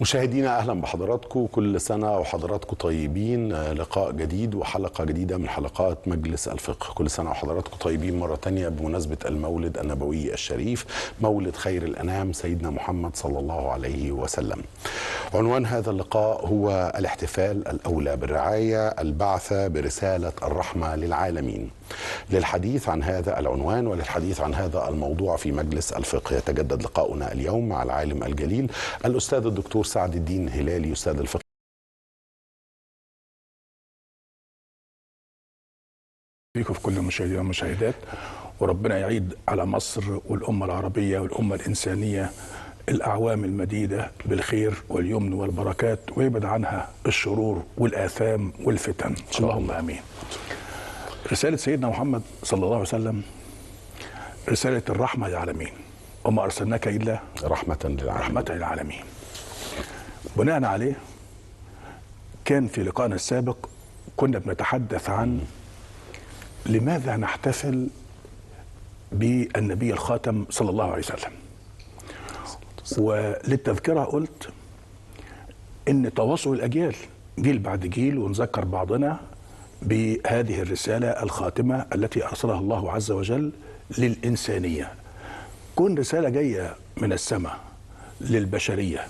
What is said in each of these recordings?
مشاهدينا اهلا بحضراتكم، كل سنة وحضراتكم طيبين. لقاء جديد وحلقه جديدة من حلقات مجلس الفقه. كل سنة وحضراتكم طيبين مرة تانية بمناسبة المولد النبوي الشريف، مولد خير الانام سيدنا محمد صلى الله عليه وسلم. عنوان هذا اللقاء هو الاحتفال الاولى بالرعايه، البعثة برسالة الرحمة للعالمين. للحديث عن هذا العنوان وللحديث عن هذا الموضوع في مجلس الفقه يتجدد لقاؤنا اليوم مع العالم الجليل الأستاذ الدكتور سعد الدين هلالي، أستاذ الفقه فيكم في كل المشاهدين والمشاهدات، وربنا يعيد على مصر والأمة العربية والأمة الإنسانية الأعوام المديدة بالخير واليمن والبركات، ويبعد عنها الشرور والآثام والفتن، اللهم آمين. رسالة سيدنا محمد صلى الله عليه وسلم رسالة الرحمة للعالمين، وما أرسلناك إلا رحمة للعالمين. رحمة للعالمين. بناء عليه كان في لقائنا السابق كنا بنتحدث عن لماذا نحتفل بالنبي الخاتم صلى الله عليه وسلم. وللتذكرة قلت إن تواصل الأجيال جيل بعد جيل ونذكر بعضنا بهذه الرسالة الخاتمة التي أرسلها الله عز وجل للإنسانية. كون رسالة جاية من السماء للبشرية،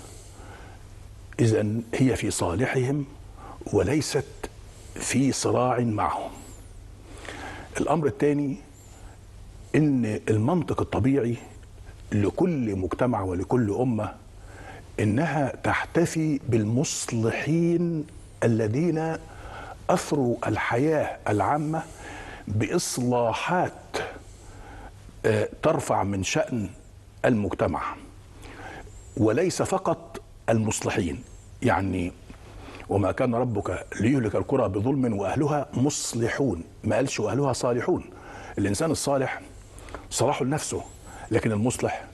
إذن هي في صالحهم وليست في صراع معهم. الأمر الثاني إن المنطق الطبيعي لكل مجتمع ولكل أمة إنها تحتفي بالمصلحين الذين أثروا الحياة العامة بإصلاحات ترفع من شأن المجتمع، وليس فقط المصلحين. يعني وما كان ربك ليهلك القرى بظلم وأهلها مصلحون، ما قالش وأهلها صالحون. الإنسان الصالح صلاحه لنفسه، لكن المصلح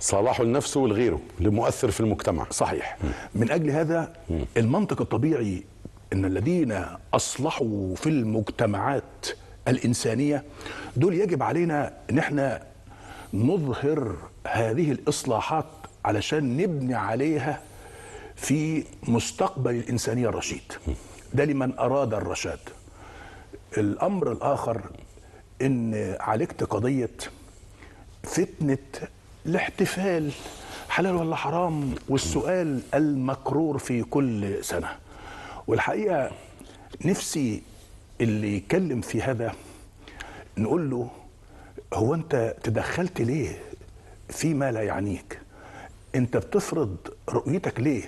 صلاحه لنفسه ولغيره، لمؤثر في المجتمع. صحيح. من أجل هذا المنطق الطبيعي إن الذين أصلحوا في المجتمعات الإنسانية دول يجب علينا إن احنا نظهر هذه الإصلاحات علشان نبني عليها في مستقبل الإنسانية الرشيد. ده لمن أراد الرشاد. الأمر الآخر إن عالجت قضية فتنة الاحتفال حلال ولا حرام، والسؤال المكرور في كل سنة. والحقيقة نفسي اللي يتكلم في هذا نقول له هو أنت تدخلت ليه فيما لا يعنيك؟ أنت بتفرض رؤيتك ليه؟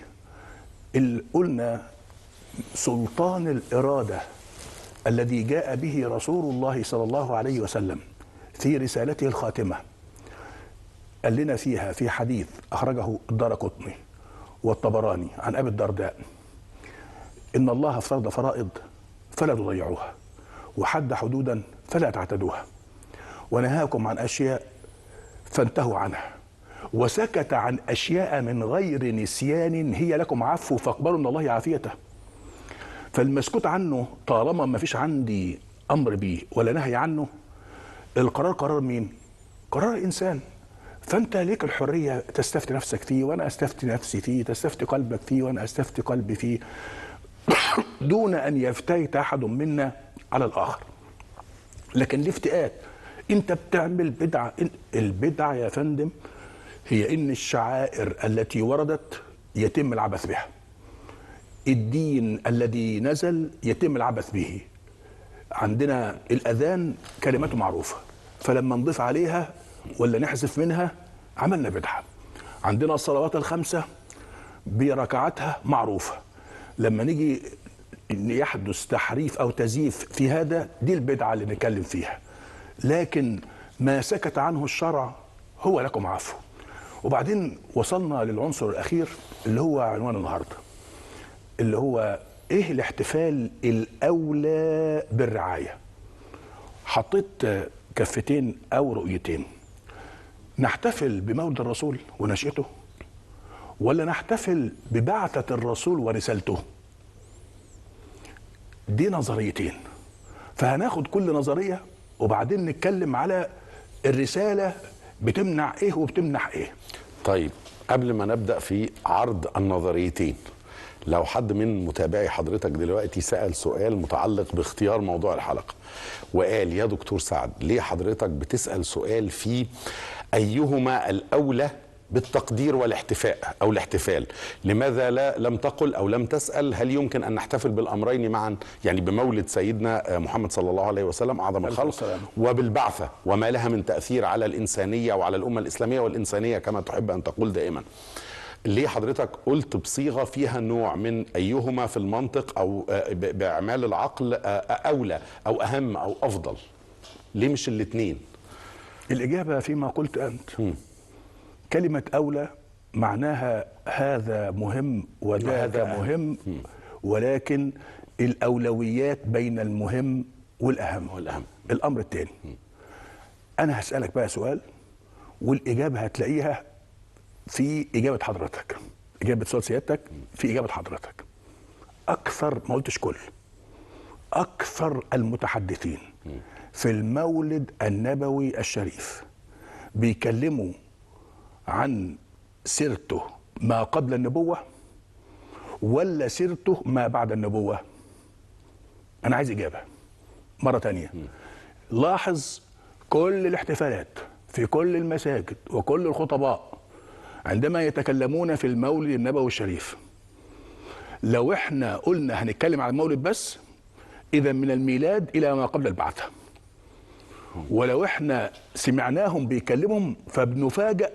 اللي قلنا سلطان الإرادة الذي جاء به رسول الله صلى الله عليه وسلم في رسالته الخاتمة قال لنا فيها في حديث أخرجه الدارقطني والطبراني عن أبي الدرداء: إن الله افترض فرائض فلا تضيعوها، وحد حدودا فلا تعتدوها، ونهاكم عن أشياء فانتهوا عنها، وسكت عن أشياء من غير نسيان هي لكم عفو فاقبلوا من الله عافيته. فالمسكوت عنه طالما ما فيش عندي أمر به ولا نهي عنه، القرار قرار مين؟ قرار الإنسان. فأنت ليك الحرية تستفتي نفسك فيه، وأنا أستفتي نفسي فيه، تستفتي قلبك فيه، وأنا أستفتي قلبي فيه، دون أن يفتيت أحد منا على الآخر. لكن الافتئات، أنت بتعمل بدعة. البدعة يا فندم هي إن الشعائر التي وردت يتم العبث بها، الدين الذي نزل يتم العبث به. عندنا الأذان كلماته معروفة، فلما نضيف عليها ولا نحذف منها عملنا بدعة. عندنا الصلوات الخمسة بركعاتها معروفة، لما نيجي يحدث تحريف أو تزييف في هذا، دي البدعة اللي نتكلم فيها. لكن ما سكت عنه الشرع هو لكم عفو. وبعدين وصلنا للعنصر الأخير اللي هو عنوان النهاردة، اللي هو إيه الاحتفال الأولى بالرعاية. حطيت كفتين أو رؤيتين: نحتفل بمولد الرسول ونشأته، ولا نحتفل ببعثة الرسول ورسالته؟ دي نظريتين، فهناخد كل نظرية وبعدين نتكلم على الرسالة بتمنع ايه وبتمنح ايه. طيب قبل ما نبدأ في عرض النظريتين، لو حد من متابعي حضرتك دلوقتي سأل سؤال متعلق باختيار موضوع الحلقة وقال يا دكتور سعد ليه حضرتك بتسأل سؤال في أيهما الأولى بالتقدير والاحتفاء أو الاحتفال، لماذا لا لم تقل أو لم تسأل هل يمكن أن نحتفل بالأمرين معا، يعني بمولد سيدنا محمد صلى الله عليه وسلم أعظم الخلق وبالبعثة وما لها من تأثير على الإنسانية وعلى الأمة الإسلامية والإنسانية كما تحب أن تقول دائما. ليه حضرتك قلت بصيغة فيها نوع من أيهما في المنطق أو بأعمال العقل أولى أو أهم أو أفضل؟ ليه مش الاثنين؟ الإجابة فيما قلت أنت. كلمة أولى معناها هذا مهم وذاك مهم، ولكن الأولويات بين المهم والأهم. الأمر الثاني، أنا هسألك بقى سؤال والإجابة هتلاقيها في إجابة حضرتك، إجابة سؤال سيادتك في إجابة حضرتك. أكثر، ما قلتش كل، أكثر المتحدثين في المولد النبوي الشريف بيكلموا عن سيرته ما قبل النبوة ولا سيرته ما بعد النبوة؟ أنا عايز إجابة. مرة تانية، لاحظ كل الاحتفالات في كل المساجد وكل الخطباء عندما يتكلمون في المولد النبوي الشريف، لو احنا قلنا هنتكلم عن المولد بس، إذا من الميلاد إلى ما قبل البعثة. ولو احنا سمعناهم بيكلمهم فبنفاجأ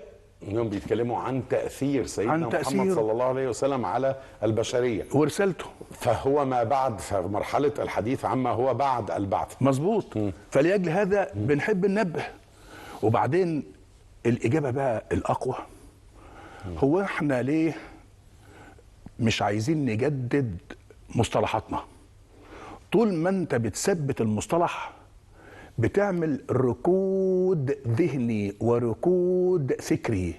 انهم بيتكلموا عن تأثير سيدنا محمد صلى الله عليه وسلم على البشرية ورسالته، فهو ما بعد، في مرحلة الحديث عما هو بعد البعث. مظبوط. فلأجل هذا بنحب ننبه. وبعدين الإجابة بقى الأقوى، هو احنا ليه مش عايزين نجدد مصطلحاتنا؟ طول ما انت بتثبت المصطلح بتعمل ركود ذهني وركود فكري.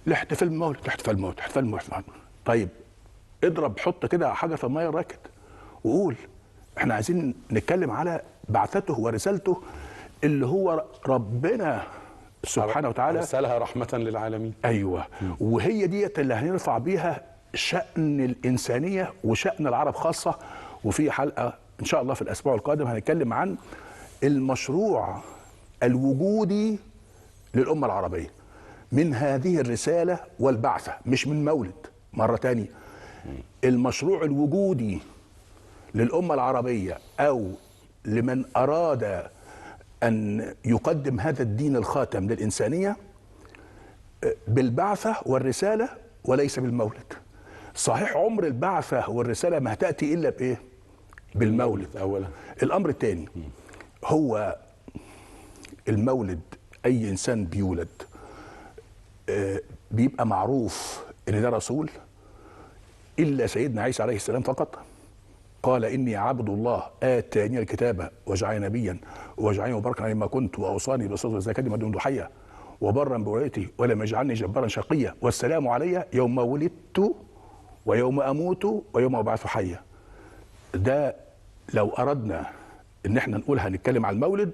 الاحتفال بالمولد، الاحتفال بالمولد، الاحتفال بالمولد. طيب اضرب، حط كده حاجة في المية راكد وقول احنا عايزين نتكلم على بعثته ورسالته اللي هو ربنا سبحانه وتعالى ارسلها رحمه للعالمين. ايوه، وهي ديت اللي هنرفع بيها شأن الانسانية وشأن العرب خاصة. وفي حلقة ان شاء الله في الاسبوع القادم هنتكلم عن المشروع الوجودي للأمة العربية من هذه الرسالة والبعثة، مش من مولد. مرة تانية، المشروع الوجودي للأمة العربية أو لمن أراد أن يقدم هذا الدين الخاتم للإنسانية بالبعثة والرسالة وليس بالمولد. صحيح عمر البعثة والرسالة ما هتأتي إلا بإيه؟ بالمولد أولا. الأمر الثاني، هو المولد أي إنسان بيولد بيبقى معروف إن ده رسول، إلا سيدنا عيسى عليه السلام فقط قال إني عبد الله آتاني الكتابة وجعلني نبيا وجعلني مباركا أينما كنت وأوصاني بالصلاة والزكاة ما دمت حيا وبرا بولايتي ولم يجعلني جبارا شقيا والسلام علي يوم ولدت ويوم أموت ويوم أبعث حيا. ده لو أردنا ان احنا نقول هنتكلم عن المولد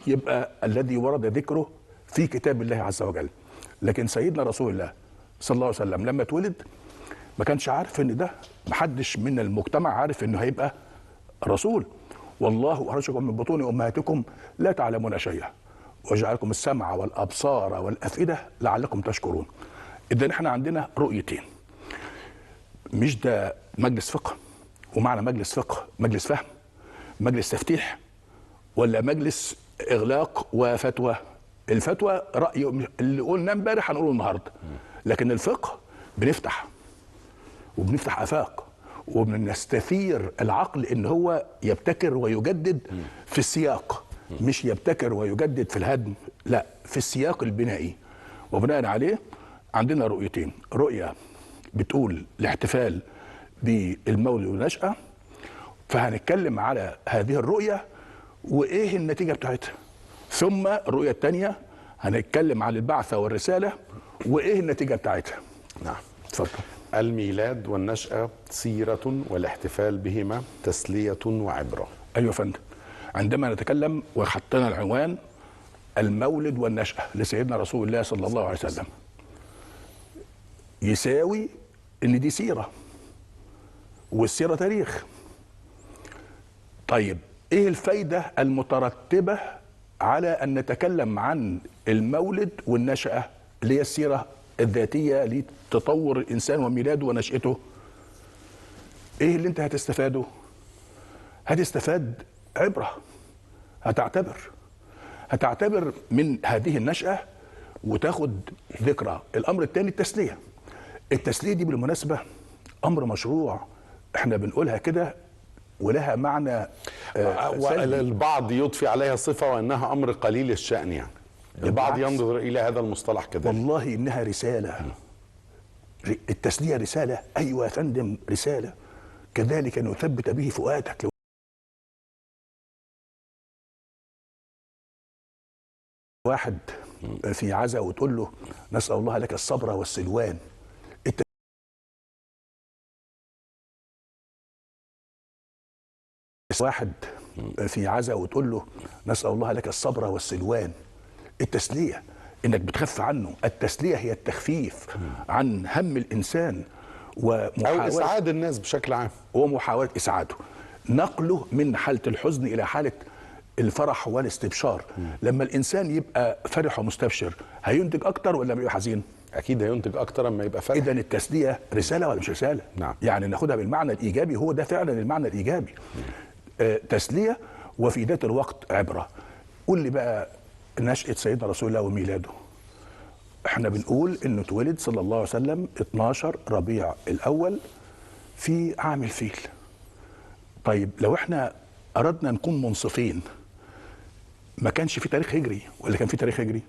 يبقى الذي ورد ذكره في كتاب الله عز وجل. لكن سيدنا رسول الله صلى الله عليه وسلم لما اتولد ما كانش عارف ان ده، محدش من المجتمع عارف انه هيبقى رسول. والله اخرجكم من بطون امهاتكم لا تعلمون شيئا وجعلكم السمع والابصار والافئدة لعلكم تشكرون. اذا احنا عندنا رؤيتين، مش ده مجلس فقه، ومعنى مجلس فقه مجلس فهم، مجلس تفتيح، ولا مجلس اغلاق وفتوى؟ الفتوى راي اللي قلناه امبارح هنقوله النهارده، لكن الفقه بنفتح، وبنفتح افاق، وبنستثير العقل ان هو يبتكر ويجدد في السياق، مش يبتكر ويجدد في الهدم، لا، في السياق البنائي. وبناء عليه عندنا رؤيتين، رؤية بتقول الاحتفال بالمولد والنشأة، فهنتكلم على هذه الرؤية وإيه النتيجة بتاعتها. ثم الرؤية الثانية هنتكلم على البعثة والرسالة وإيه النتيجة بتاعتها. نعم، اتفضل. الميلاد والنشأة سيرة والاحتفال بهما تسلية وعبرة. أيوة فندم، عندما نتكلم وحطينا العنوان المولد والنشأة لسيدنا رسول الله صلى الله عليه وسلم، يساوي ان دي سيرة، والسيرة تاريخ. طيب ايه الفايدة المترتبة على ان نتكلم عن المولد والنشأة اللي هي السيرة الذاتية لتطور الانسان وميلاده ونشأته؟ ايه اللي انت هتستفاده؟ هتستفاد عبرة، هتعتبر من هذه النشأة وتاخد ذكرى. الامر الثاني التسلية. التسلية دي بالمناسبة امر مشروع، احنا بنقولها كده ولها معنى البعض يضفي عليها صفة وانها امر قليل الشأن، يعني البعض ينظر الى هذا المصطلح كذلك. والله انها رسالة. التسلية رسالة. ايوه يا فندم رسالة. كذلك نثبت به فؤادك. واحد في عزاء وتقول له نسأل الله لك الصبر والسلوان. واحد في عزاء وتقول له نسأل الله لك الصبر والسلوان. التسلية انك بتخف عنه. التسلية هي التخفيف عن هم الانسان ومحاولة او اسعاد الناس بشكل عام، ومحاولة اسعاده، نقله من حالة الحزن الى حالة الفرح والاستبشار. لما الانسان يبقى فرح ومستبشر هينتج اكتر ولا يبقى حزين؟ اكيد هينتج اكتر اما يبقى فرح. اذا التسلية رسالة ولا مش رسالة؟ نعم. يعني ناخدها بالمعنى الايجابي، هو ده فعلا المعنى الايجابي. تسلية وفي ذات الوقت عبره. قول لي بقى نشأة سيدنا رسول الله وميلاده. احنا بنقول انه اتولد صلى الله عليه وسلم 12 ربيع الاول في عام الفيل. طيب لو احنا اردنا نكون منصفين، ما كانش في تاريخ هجري ولا كان في تاريخ هجري؟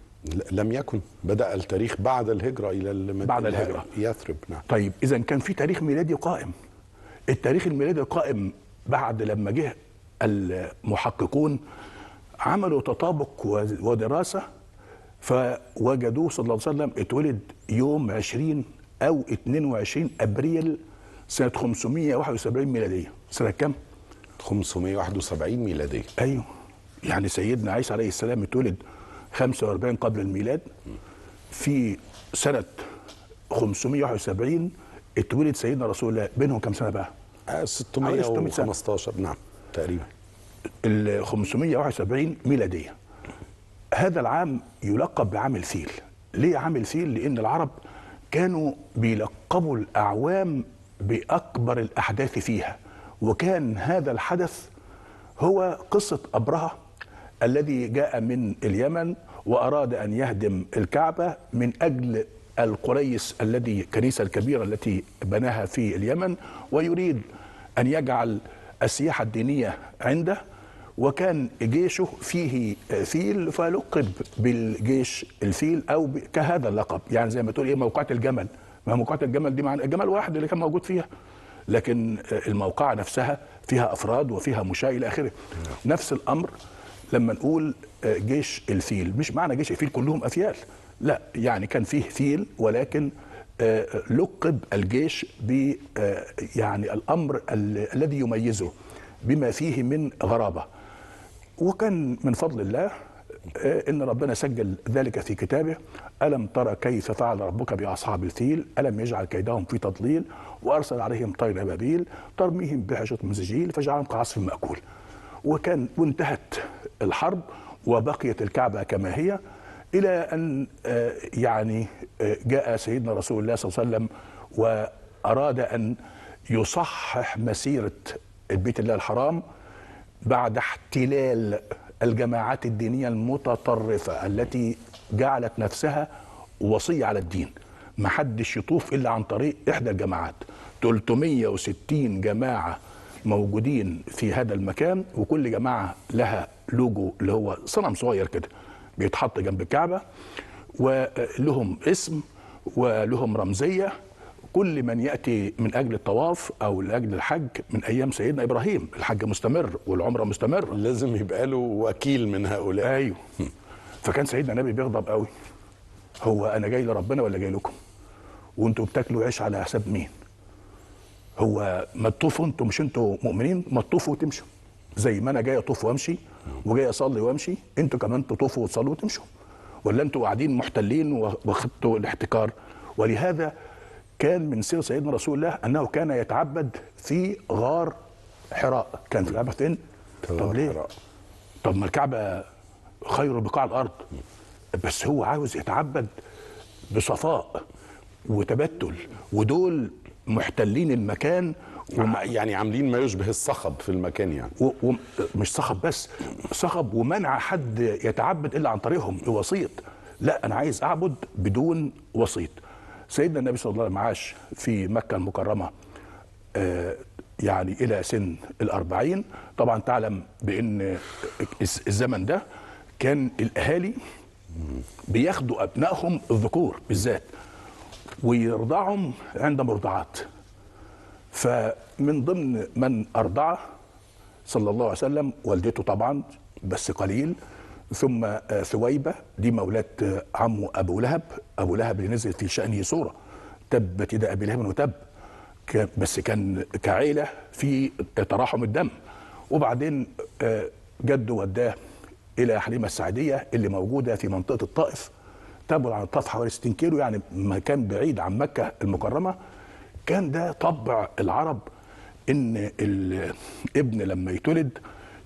لم يكن، بدأ التاريخ بعد الهجرة إلى المدينة، بعد الهجرة يثرب. نعم. طيب إذا كان في تاريخ ميلادي قائم. التاريخ الميلادي القائم بعد لما جه المحققون عملوا تطابق ودراسة، فوجدوه صلى الله عليه وسلم اتولد يوم 20 أو 22 أبريل سنة 571 ميلادية. سنة كم؟ 571 ميلادية. أيوه، يعني سيدنا عيسى عليه السلام اتولد 45 قبل الميلاد، في سنة 571 اتولد سيدنا رسول الله. بينهم كم سنة بقى؟ 615. نعم تقريبا. ال 571 ميلادية. هذا العام يلقب بعام الفيل. ليه عام الفيل؟ لأن العرب كانوا بيلقبوا الأعوام بأكبر الأحداث فيها، وكان هذا الحدث هو قصة أبرهة الذي جاء من اليمن وأراد أن يهدم الكعبة من أجل القريس الذي كنيسة الكبيرة التي بناها في اليمن، ويريد أن يجعل السياحة الدينية عنده، وكان جيشه فيه فيل فلقب بالجيش الفيل أو كهذا اللقب. يعني زي ما تقول إيه، موقعة الجمل. ما موقعة الجمل دي معنى الجمل واحد اللي كان موجود فيها، لكن الموقعة نفسها فيها أفراد وفيها مشاة إلى آخره. نفس الأمر لما نقول جيش الفيل، مش معنى جيش الفيل كلهم أفيال، لا، يعني كان فيه فيل ولكن لقب الجيش ب يعني الأمر الذي يميزه بما فيه من غرابة. وكان من فضل الله إن ربنا سجل ذلك في كتابه: ألم ترى كيف فعل ربك بأصحاب الفيل، ألم يجعل كيدهم في تضليل، وأرسل عليهم طير أبابيل ترميهم بحجرة من سجيل فجعلهم كعصف مأكول. وكان وانتهت الحرب وبقيت الكعبة كما هي إلى أن يعني جاء سيدنا رسول الله صلى الله عليه وسلم وأراد أن يصحح مسيرة البيت الله الحرام بعد احتلال الجماعات الدينية المتطرفة التي جعلت نفسها وصية على الدين. ما حدش يطوف إلا عن طريق إحدى الجماعات. 360 جماعة موجودين في هذا المكان، وكل جماعة لها لوجو اللي هو صنم صغير كده بيتحط جنب الكعبة، ولهم اسم ولهم رمزية. كل من يأتي من أجل الطواف أو لأجل الحج من أيام سيدنا إبراهيم، الحج مستمر والعمرة مستمرة، لازم يبقى له وكيل من هؤلاء. أيوه. فكان سيدنا النبي بيغضب قوي، هو أنا جاي لربنا ولا جاي لكم؟ وأنتوا بتاكلوا عيش على حساب مين؟ هو ما تطوفوا أنتوا، مش أنتوا مؤمنين؟ ما تطوفوا وتمشوا زي ما أنا جاي أطوف وأمشي وجاي أصلي وأمشي، أنتوا كمان تطوفوا وتصلوا وتمشوا، ولا أنتوا قاعدين محتلين واخدتوا الاحتكار؟ ولهذا كان من سير سيدنا رسول الله أنه كان يتعبد في غار حراء. كان في الكعبة فين؟ طب ليه؟ طب ما الكعبة خير بقاع الأرض، بس هو عاوز يتعبد بصفاء وتبتل، ودول محتلين المكان يعني عاملين ما يشبه الصخب في المكان يعني. مش صخب بس، صخب ومنع حد يتعبد إلا عن طريقهم بوسيط. لا، أنا عايز أعبد بدون وسيط. سيدنا النبي صلى الله عليه وسلم عاش في مكة المكرمة يعني إلى سن 40. طبعا تعلم بأن الزمن ده كان الأهالي بياخدوا أبنائهم الذكور بالذات ويرضعهم عند مرضعات. فمن ضمن من أرضعه صلى الله عليه وسلم والدته طبعا بس قليل، ثم ثويبة دي مولاة عمه أبو لهب، أبو لهب اللي نزل في شأنه سورة تبت يد أبي لهب وتب، بس كان كعيلة في تراحم الدم. وبعدين جده وداه إلى حليمة السعدية اللي موجودة في منطقة الطائف، تبعد عن الطائف حوالي 60 كيلو، يعني مكان بعيد عن مكة المكرمة. كان ده طبع العرب إن الابن لما يتولد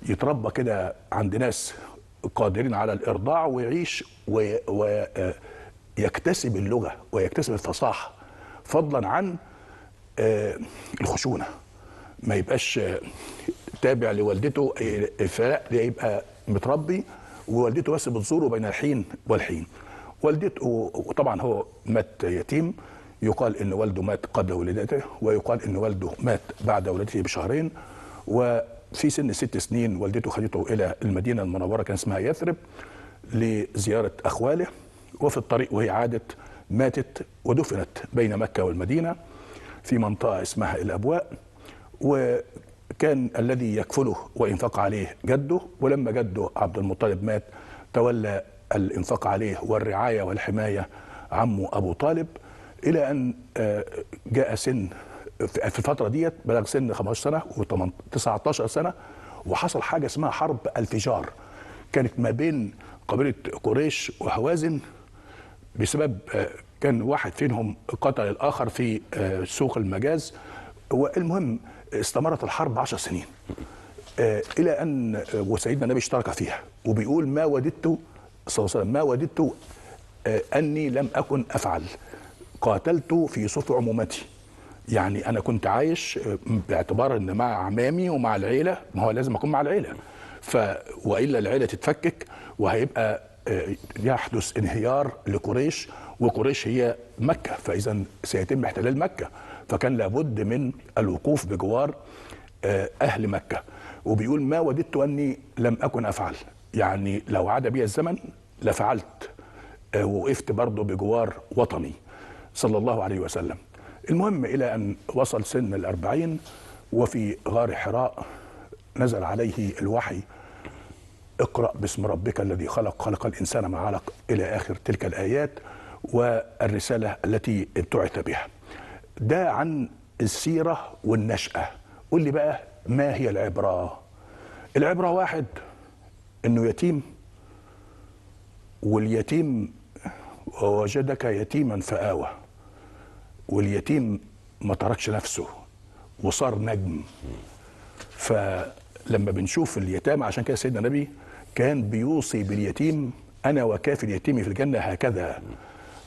يتربى كده عند ناس قادرين على الإرضاع ويعيش ويكتسب اللغة ويكتسب الفصاحة، فضلا عن الخشونة، ما يبقاش تابع لوالدته، فلا يبقى متربي ووالدته بس بتزوره بين الحين والحين. والدته وطبعا هو مات يتيم، يقال ان والده مات قبل ولادته ويقال ان والده مات بعد ولادته بشهرين. وفي سن 6 سنين والدته خدته الى المدينة المنورة، كان اسمها يثرب، لزيارة اخواله. وفي الطريق وهي عادت ماتت ودفنت بين مكة والمدينة في منطقة اسمها الابواء. وكان الذي يكفله وإنفاق عليه جده، ولما جده عبد المطلب مات تولى الإنفاق عليه والرعاية والحماية عمه أبو طالب، إلى أن جاء سن في الفترة ديت بلغ سن 15 سنة و19 سنة، وحصل حاجة اسمها حرب الفجار، كانت ما بين قبيلة قريش وهوازن، بسبب كان واحد فيهم قتل الآخر في سوق المجاز. والمهم استمرت الحرب 10 سنين إلى أن وسيدنا النبي اشترك فيها، وبيقول ما وددت صلى الله عليه وسلم ما وددت أني لم أكن أفعل، قاتلت في صف عمومتي. يعني أنا كنت عايش باعتبار أن مع عمامي ومع العيلة، ما هو لازم أكون مع العيلة، وإلا العيلة تتفكك وهيبقى يحدث انهيار لقريش، وقريش هي مكة، فإذا سيتم احتلال مكة، فكان لابد من الوقوف بجوار أهل مكة. وبيقول ما وددت أني لم أكن أفعل، يعني لو عاد بي الزمن لفعلت، ووقفت برضه بجوار وطني صلى الله عليه وسلم. المهم إلى أن وصل سن 40، وفي غار حراء نزل عليه الوحي، اقرأ باسم ربك الذي خلق، خلق الإنسان من علق، إلى آخر تلك الآيات والرسالة التي ابتعث بها. ده عن السيرة والنشأة. قول لي بقى ما هي العبرة؟ العبرة واحد، إنه يتيم، واليتيم ووجدك يتيما فآوى، واليتيم ما تركش نفسه وصار نجم. فلما بنشوف اليتامى، عشان كده سيدنا النبي كان بيوصي باليتيم، أنا وكافي اليتيم في الجنة هكذا،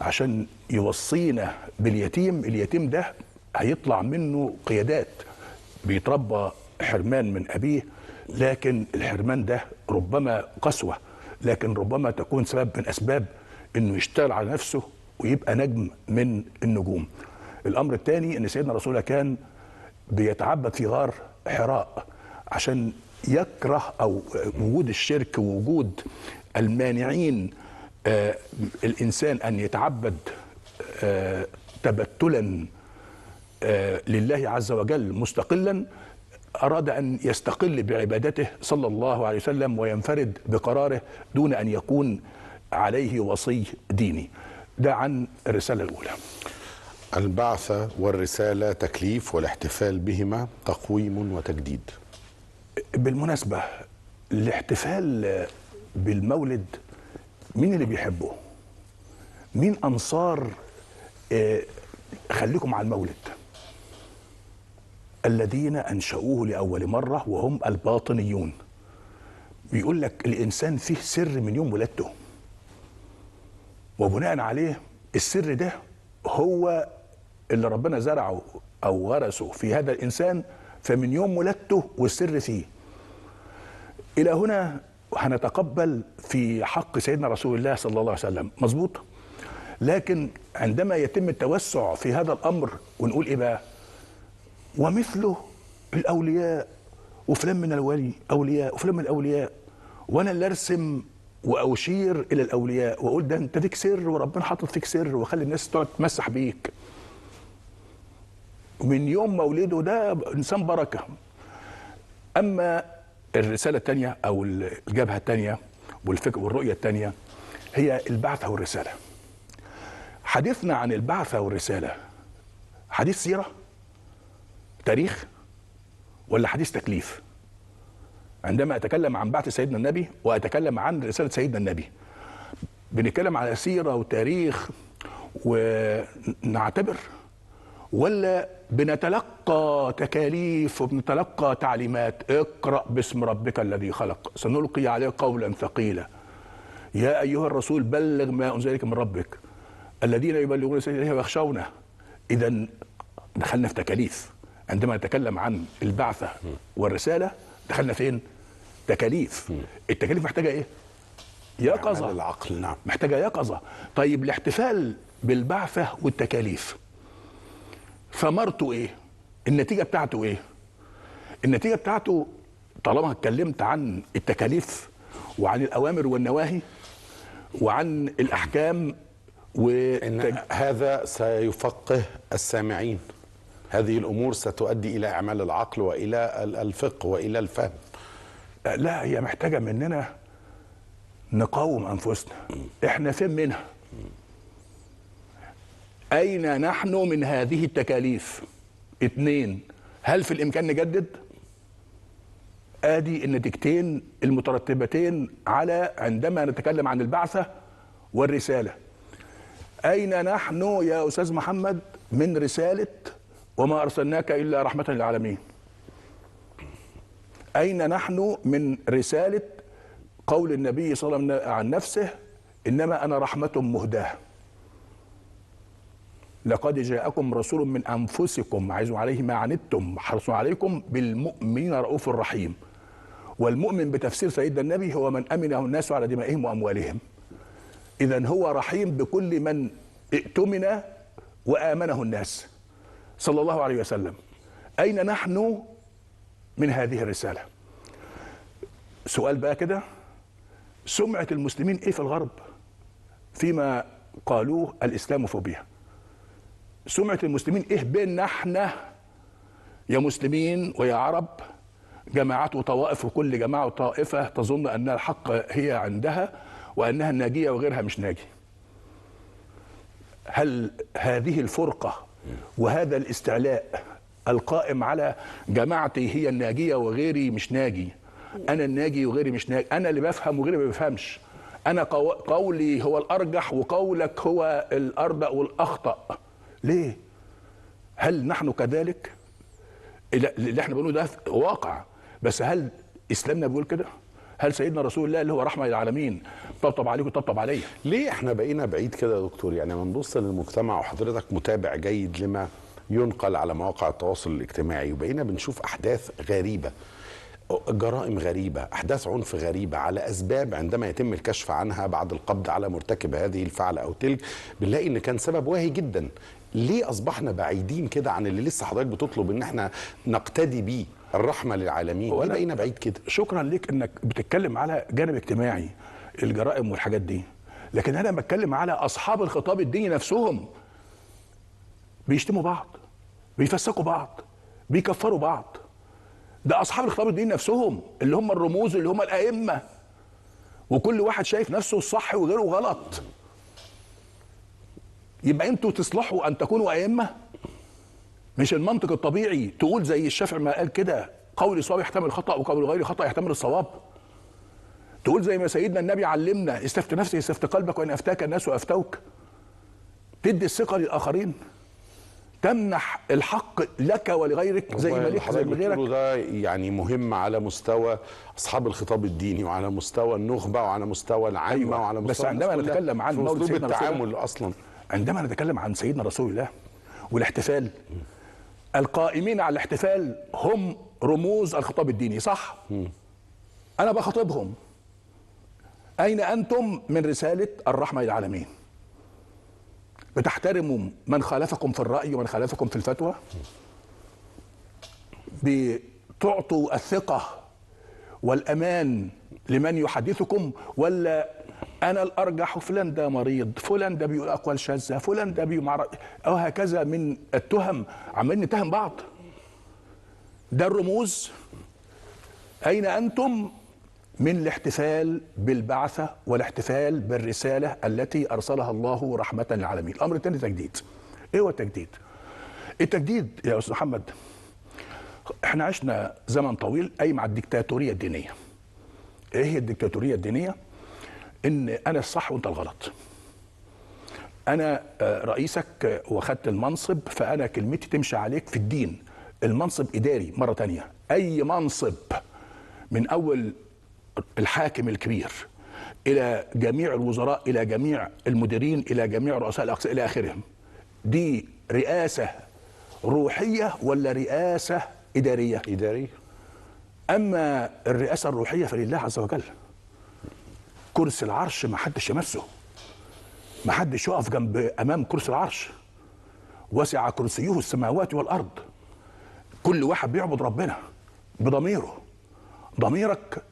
عشان يوصينا باليتيم. اليتيم ده هيطلع منه قيادات، بيتربى حرمان من أبيه، لكن الحرمان ده ربما قسوة، لكن ربما تكون سبب من أسباب إنه يشتغل على نفسه ويبقى نجم من النجوم. الأمر الثاني إن سيدنا رسول الله كان بيتعبد في غار حراء عشان يكره أو وجود الشرك ووجود المانعين الإنسان أن يتعبد تبتلا لله عز وجل مستقلا، أراد أن يستقل بعبادته صلى الله عليه وسلم وينفرد بقراره دون أن يكون عليه وصي ديني. ده عن الرسالة الأولى. البعثة والرسالة تكليف، والاحتفال بهما تقويم وتجديد. بالمناسبة الاحتفال بالمولد مين اللي بيحبه؟ مين أنصار خليكم مع المولد. الذين أنشؤوه لأول مرة وهم الباطنيون، بيقول لك الإنسان فيه سر من يوم ولادته، وبناء عليه السر ده هو اللي ربنا زرعه أو غرسه في هذا الإنسان، فمن يوم ولادته والسر فيه. إلى هنا هنتقبل في حق سيدنا رسول الله صلى الله عليه وسلم، مظبوط. لكن عندما يتم التوسع في هذا الأمر ونقول إيه بقى؟ ومثله الأولياء، وفلان من الولي أولياء، وفلان من الأولياء، وأنا اللي أرسم وأشير إلى الأولياء وأقول ده أنت فيك سر وربنا حاطط فيك سر، وخلي الناس تقعد تمسح بيك. من يوم مولده ده إنسان بركة. أما الرسالة الثانية أو الجبهة الثانية والفكر والرؤية الثانية هي البعثة والرسالة. حديثنا عن البعثة والرسالة حديث سيرة، تاريخ، ولا حديث تكليف؟ عندما أتكلم عن بعث سيدنا النبي وأتكلم عن رسالة سيدنا النبي، بنتكلم على سيرة وتاريخ ونعتبر، ولا بنتلقى تكاليف وبنتلقى تعليمات؟ اقرأ باسم ربك الذي خلق، سنلقي عليك قولا ثقيلا، يا أيها الرسول بلغ ما أنزل إليك من ربك، الذين يبلغون رسالة الله ويخشونه. إذا دخلنا في تكاليف. عندما نتكلم عن البعثة والرسالة دخلنا فين؟ تكاليف. التكاليف محتاجة إيه؟ يقظة. العقل، نعم، محتاجة يقظة. طيب الاحتفال بالبعثة والتكاليف ثمرته إيه؟ النتيجة بتاعته إيه؟ النتيجة بتاعته طالما اتكلمت عن التكاليف وعن الأوامر والنواهي وعن الأحكام إن هذا سيفقه السامعين، هذه الأمور ستؤدي إلى إعمال العقل وإلى الفقه وإلى الفهم. لا، هي محتاجة مننا نقاوم أنفسنا. إحنا فين منها؟ أين نحن من هذه التكاليف؟ 2، هل في الإمكان نجدد؟ آدي النتيجتين المترتبتين على عندما نتكلم عن البعثة والرسالة. أين نحن يا أستاذ محمد من رسالة وما أرسلناك إلا رحمة للعالمين؟ أين نحن من رسالة قول النبي صلى الله عليه وسلم عن نفسه إنما أنا رحمة مهداة، لقد جاءكم رسول من أنفسكم عز عليه ما عنتم حرص عليكم بالمؤمنين رؤوف رحيم. والمؤمن بتفسير سيدنا النبي هو من أمنه الناس على دمائهم وأموالهم. إذن هو رحيم بكل من ائتمن وآمنه الناس صلى الله عليه وسلم. أين نحن من هذه الرسالة؟ سؤال بقى كده، سمعة المسلمين إيه في الغرب فيما قالوه الإسلاموفوبيا؟ سمعة المسلمين إيه بيننا احنا يا مسلمين ويا عرب، جماعات وطوائف، وكل جماعة وطائفة تظن أن الحق هي عندها وأنها الناجية وغيرها مش ناجي؟ هل هذه الفرقة وهذا الاستعلاء القائم على جماعتي هي الناجية وغيري مش ناجي، أنا الناجي وغيري مش ناجي، أنا اللي بفهم وغيري ما بيفهمش، أنا قولي هو الأرجح وقولك هو الأردأ والأخطأ، ليه؟ هل نحن كذلك؟ اللي احنا بنقوله ده واقع، بس هل إسلامنا بيقول كده؟ هل سيدنا رسول الله اللي هو رحمة للعالمين طبطب عليك وطبطب عليا؟ ليه احنا بقينا بعيد كده يا دكتور؟ يعني لما نبص للمجتمع وحضرتك متابع جيد لما ينقل على مواقع التواصل الاجتماعي، وبقينا بنشوف أحداث غريبة، جرائم غريبة، أحداث عنف غريبة على أسباب عندما يتم الكشف عنها بعد القبض على مرتكب هذه الفعلة أو تلك بنلاقي إن كان سبب واهي جدا. ليه أصبحنا بعيدين كده عن اللي لسه حضرتك بتطلب إن احنا نقتدي بيه، الرحمة للعالمين؟ ليه بقينا بعيد كده؟ شكرا ليك إنك بتتكلم على جانب اجتماعي الجرائم والحاجات دي، لكن أنا بتكلم على أصحاب الخطاب الديني نفسهم بيشتموا بعض، بيفسقوا بعض، بيكفروا بعض. ده أصحاب الخطاب الديني نفسهم اللي هم الرموز، اللي هم الأئمة، وكل واحد شايف نفسه الصح وغيره غلط. يبقى انتوا تصلحوا أن تكونوا أئمة؟ مش المنطق الطبيعي تقول زي الشافعي ما قال كده، قول صواب يحتمل خطأ وقول غير خطأ يحتمل الصواب؟ تقول زي ما سيدنا النبي علمنا، استفت نفسك استفت قلبك وإن أفتاك الناس وأفتوك. تدي الثقة للآخرين. تمنح الحق لك ولغيرك زي ما لك زي ما غيرك. ده يعني مهم على مستوى اصحاب الخطاب الديني وعلى مستوى النخبة وعلى مستوى العامة. أيوة. وعلى مستوى، بس عندما نتكلم عن مولد سيدنا التعامل اصلا، عندما نتكلم عن سيدنا رسول الله والاحتفال، القائمين على الاحتفال هم رموز الخطاب الديني، صح؟ انا بخاطبهم، اين انتم من رسالة الرحمة للعالمين؟ بتحترموا من خالفكم في الرأي ومن خالفكم في الفتوى؟ بتعطوا الثقة والأمان لمن يحدثكم، ولا أنا الأرجح، فلان ده مريض، فلان ده بيقول أقوال شاذة، فلان ده بيقول أو هكذا من التهم، عمالين نتهم بعض. ده الرموز. أين أنتم من الاحتفال بالبعثة والاحتفال بالرسالة التي أرسلها الله رحمة للعالمين؟ الأمر الثاني تجديد. إيه هو التجديد؟ التجديد يا أستاذ محمد، إحنا عشنا زمن طويل قايم على الديكتاتورية الدينية. إيه هي الديكتاتورية الدينية؟ إن أنا الصح وأنت الغلط. أنا رئيسك وخدت المنصب، فأنا كلمتي تمشي عليك في الدين. المنصب إداري مرة تانية، أي منصب من أول الحاكم الكبير إلى جميع الوزراء، إلى جميع المديرين، إلى جميع رؤساء الأقسام، إلى آخرهم، دي رئاسة روحية ولا رئاسة إدارية؟ إدارية. أما الرئاسة الروحية فلله عز وجل. كرسي العرش ما حدش يمسه، ما حدش يقف جنب أمام كرسي العرش. وسع كرسيه السماوات والأرض. كل واحد بيعبد ربنا بضميره. ضميرك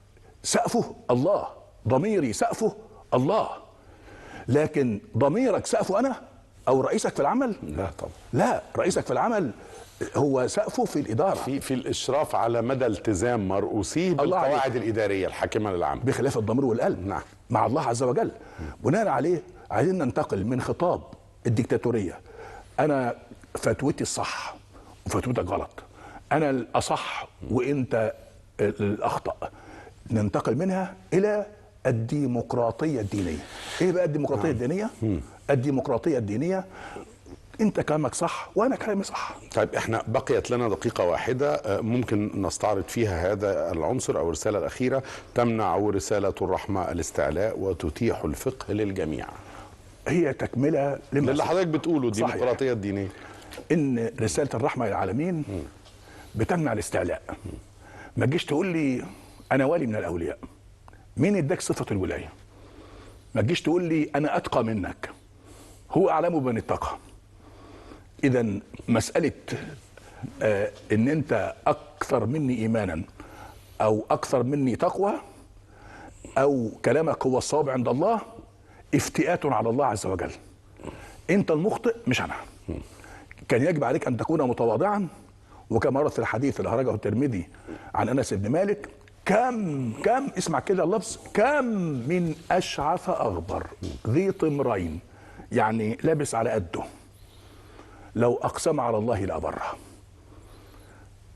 سقفه الله، ضميري سقفه الله، لكن ضميرك سقفه أنا أو رئيسك في العمل؟ لا طبعا. لا، رئيسك في العمل هو سقفه في الإدارة، في الإشراف على مدى التزام مرؤوسيه بالقواعد الإدارية الحاكمة للعمل، بخلاف الضمير والقلب. نعم. مع الله عز وجل. بناء عليه عايزين ننتقل من خطاب الديكتاتورية، أنا فتوتي الصح وفتوتك غلط، أنا الأصح وأنت الأخطأ، ننتقل منها إلى الديمقراطية الدينية. إيه بقى الديمقراطية الدينية؟ الديمقراطية الدينية أنت كلامك صح وأنا كلامي صح. طيب إحنا بقيت لنا دقيقة واحدة ممكن نستعرض فيها هذا العنصر أو الرسالة الأخيرة. تمنع رسالة الرحمة الاستعلاء وتتيح الفقه للجميع. هي تكملة للي حضرتك بتقوله، الديمقراطية الدينية. إن رسالة الرحمة للعالمين بتمنع الاستعلاء. ما تجيش تقول لي أنا ولي من الأولياء. مين اداك صفة الولاية؟ ما تجيش تقول لي أنا أتقى منك. هو أعلم بمن اتقى. إذا مسألة إن أنت أكثر مني إيمانا أو أكثر مني تقوى أو كلامك هو الصواب عند الله، افتئات على الله عز وجل. أنت المخطئ مش أنا. كان يجب عليك أن تكون متواضعا، وكما ورد في الحديث اللي أخرجه الترمذي عن أنس بن مالك، كم اسمع كده اللفظ، كم من أشعث أغبر ذي طمرين، يعني لابس على قده، لو أقسم على الله لأبره.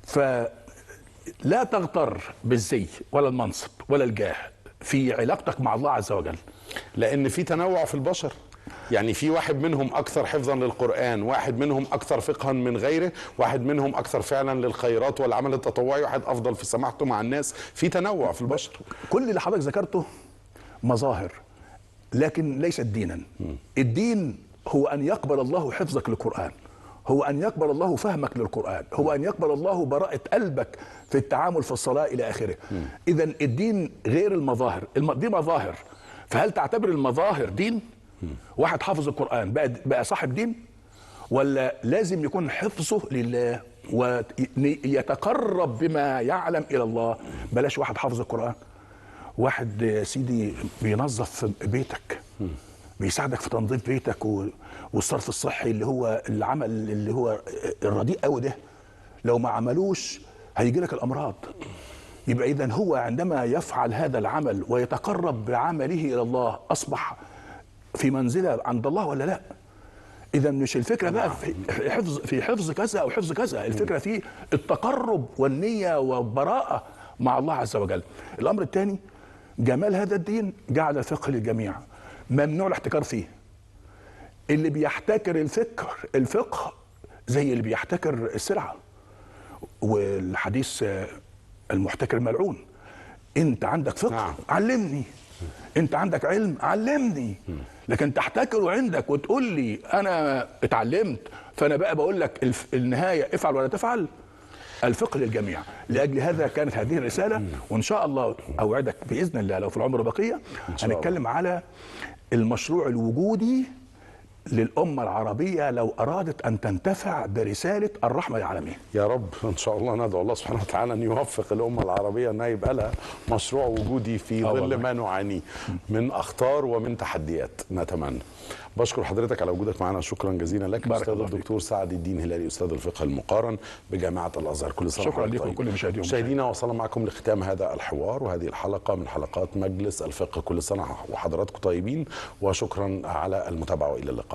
فلا تغتر بالزي ولا المنصب ولا الجاه في علاقتك مع الله عز وجل، لأن في تنوع في البشر. يعني في واحد منهم أكثر حفظا للقرآن، واحد منهم أكثر فقها من غيره، واحد منهم أكثر فعلا للخيرات والعمل التطوعي، واحد أفضل في سماحته مع الناس. في تنوع في البشر. كل اللي حضرتك ذكرته مظاهر، لكن ليست دينا. الدين هو أن يقبل الله حفظك للقرآن، هو أن يقبل الله فهمك للقرآن، هو أن يقبل الله براءة قلبك في التعامل في الصلاة إلى آخره. إذا الدين غير المظاهر، دي مظاهر. فهل تعتبر المظاهر دين؟ واحد حافظ القرآن بقى صاحب دين؟ ولا لازم يكون حفظه لله ويتقرب بما يعلم إلى الله؟ بلاش واحد حافظ القرآن، واحد سيدي بينظف بيتك، بيساعدك في تنظيف بيتك والصرف الصحي اللي هو العمل اللي هو الرديء قوي ده، لو ما عملوش هيجي لك الأمراض. يبقى إذن هو عندما يفعل هذا العمل ويتقرب بعمله إلى الله أصبح في منزلة عند الله ولا لا؟ إذا مش الفكرة بقى في حفظ كذا أو حفظ كذا، الفكرة في التقرب والنية والبراءة مع الله عز وجل. الأمر الثاني، جمال هذا الدين جعل الفقه للجميع، ممنوع الاحتكار فيه. اللي بيحتكر الفقه زي اللي بيحتكر السلعة، والحديث المحتكر ملعون. انت عندك فقه، نعم، علمني. انت عندك علم، علمني. لكن تحتكره عندك وتقول لي انا اتعلمت، فانا بقى بقول لك النهاية افعل ولا تفعل. الفقه للجميع. لاجل هذا كانت هذه الرسالة، وان شاء الله اوعدك باذن الله لو في العمر بقية هنتكلم على المشروع الوجودي للأمة العربية لو أرادت أن تنتفع برسالة الرحمة للعالمين. يا رب إن شاء الله، ندعو الله سبحانه وتعالى أن يوفق الأمة العربية أنها يبقى لها مشروع وجودي في ظل ما نعانيه من أخطار ومن تحديات. نتمنى. بشكر حضرتك على وجودك معنا، شكرا جزيلا لك أستاذ الدكتور سعد الدين هلالي، أستاذ الفقه المقارن بجامعة الأزهر. كل سنة شكرا لكم وكل مشاهدينا. مشاهدينا، وصلنا معكم لختام هذا الحوار وهذه الحلقة من حلقات مجلس الفقه. كل سنة وحضراتكم طيبين، وشكرا على المتابعة، وإلى اللقاء.